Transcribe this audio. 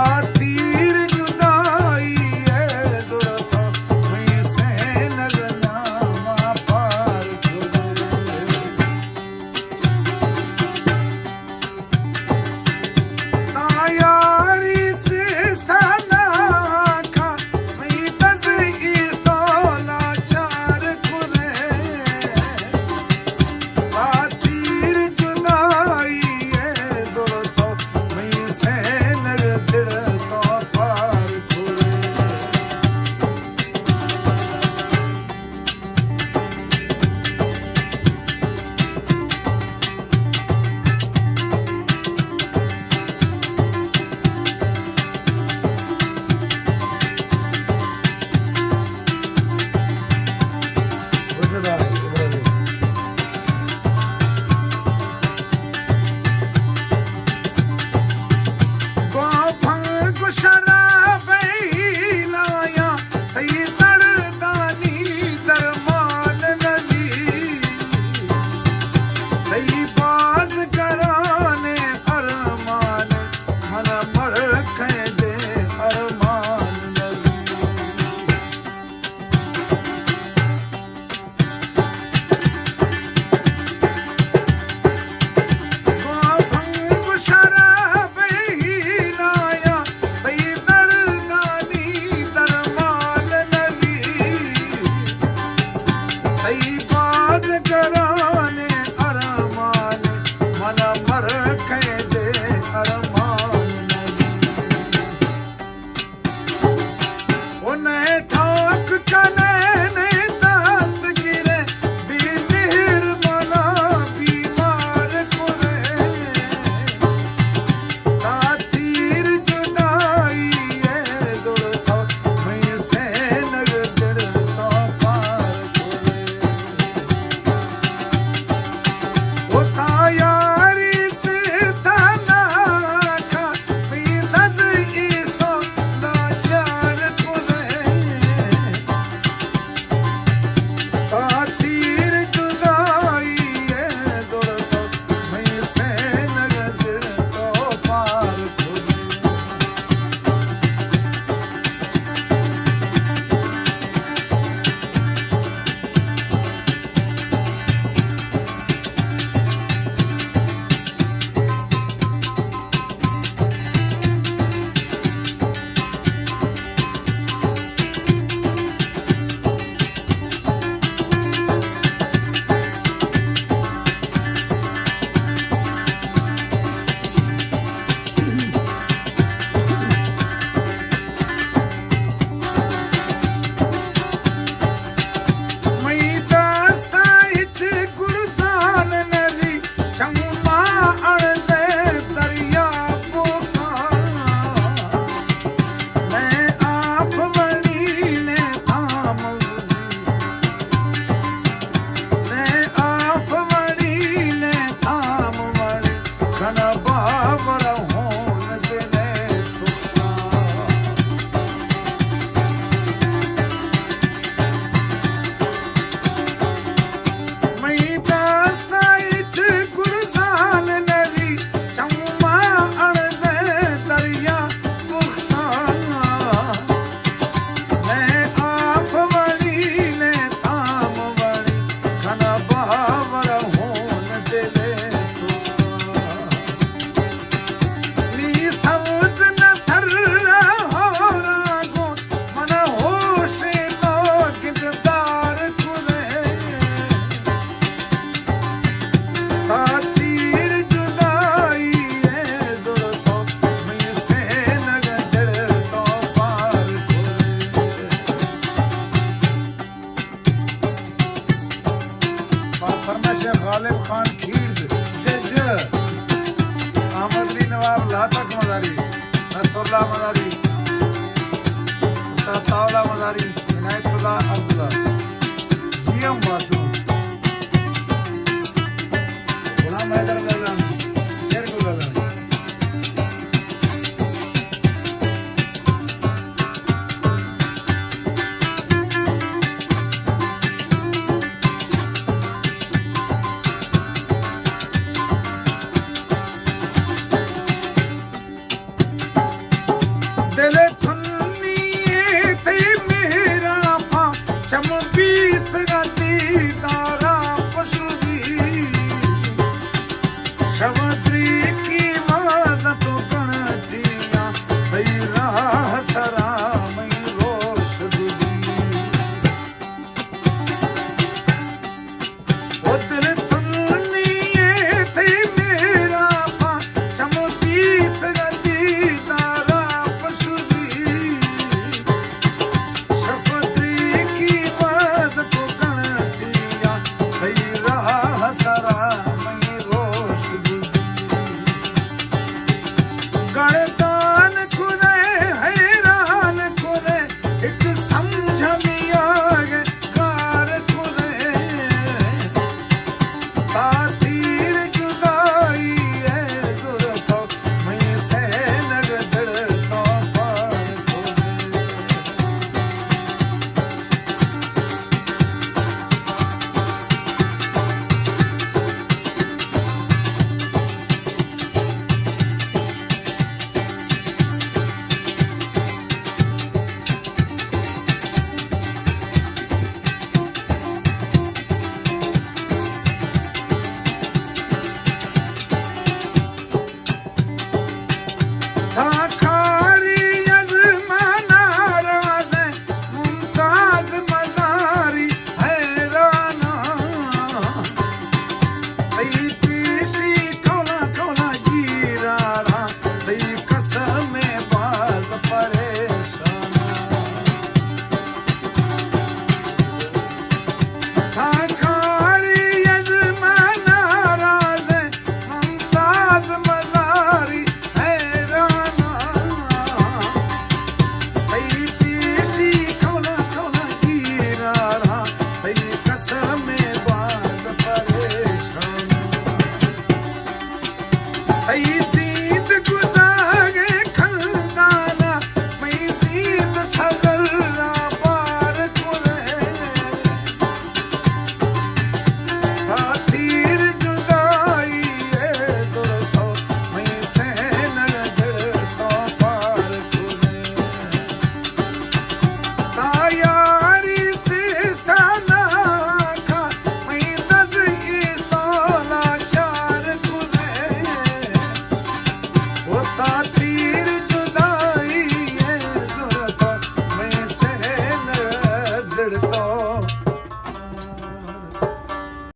آ تیر جدائی ءِ زڑ ءَ تو مئی سینگ ءِ نیام ءَ پار کت۔ تاں یاری سیستان ءَ کاں مئی دز ءِ ٹولا چار کت۔ آ تیر جدائی ءِ زڑ ءَ تو مئی سینگ ءِ دڑ ءَ تو پار کت۔ گوں بھنگ ءُ شراب ءِ ہیلایاں تئی دردانی درمان نہ بی۔ تئی باز گرانیں ارمان، من ءَ مڑکئے دے ارمان نہ بی۔ گوں بھنگ ءُ شراب ءِ ہیلایاں تئی دردانی درمان نہ بی۔ تئی باز گرانیں ارمان، من ءَ مڑکئے دے ارمان نہ بی۔ او نئے ٹاک کنئے، نئے دست گرئے، بے مہر من ءَ بیمار کنئے۔ تا تیر جدائی ءِ زڑ ءَ تو مئی سینگ ءِ دڑ ءَ تو پار کنئے۔ او تا یاری سیستان ءَ کاں مئی دز ءِ ٹولا چار کنئے۔ تا تیر جدائی ءِ زڑ ءَ تو مئی سینگ ءِ دڑ ءَ تو پار کنئے۔ مئی دست ءَ ہچ گرزان نہ بی، چماں اڑزئے دریا بوتاں۔ نئے آپ وڑی نئے تام وڑی، نئے آپ وڑی نئے تام وڑی، کن ءَ باور ہون دل ءِ سکاں۔ مئی دست ءَ ہچ گرزان نہ بی، چماں اڑزئے دریا بوتاں۔ نئے آپ وڑی نئے تام وڑی، کن ءَ باور ہون دل ءِ سکاں۔ نی سبز نہ تر ءَ ہور ءَ گوں من ءَ ہوش ءَ تو گنددار کنئے۔ تا تیر جدائی ءِ زڑ ءَ تو مئی سینگ ءِ دڑ ءَ تو پار کنئے۔ با فرمائش غالب خان کھیرد، جے جے، احمد علی نواب لاتک مزاری، نصراللہ مزاری، استاد طاولا مزاری، عنایت اللہ عبداللہ، جی ایم واسو، غلام حیدر اللہ،